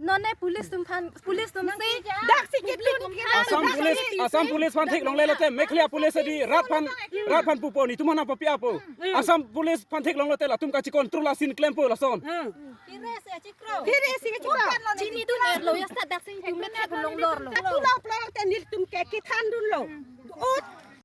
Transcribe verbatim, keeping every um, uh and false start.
Nonne police tum phan, police tum si. Dak si kit tum kit. Assam Police, Assam Police phan thik long le late, Meghalaya Police di rat phan, rat phan pupo ni tum hana papi apo. Assam Police phan thik long late la tum ka chi control la sin klem po la son. Kire si kit tum. Chini dun er lo ya sa dak si tum me thik long lor lo. Tu la pla te nil tum ke ki than dun lo. Ut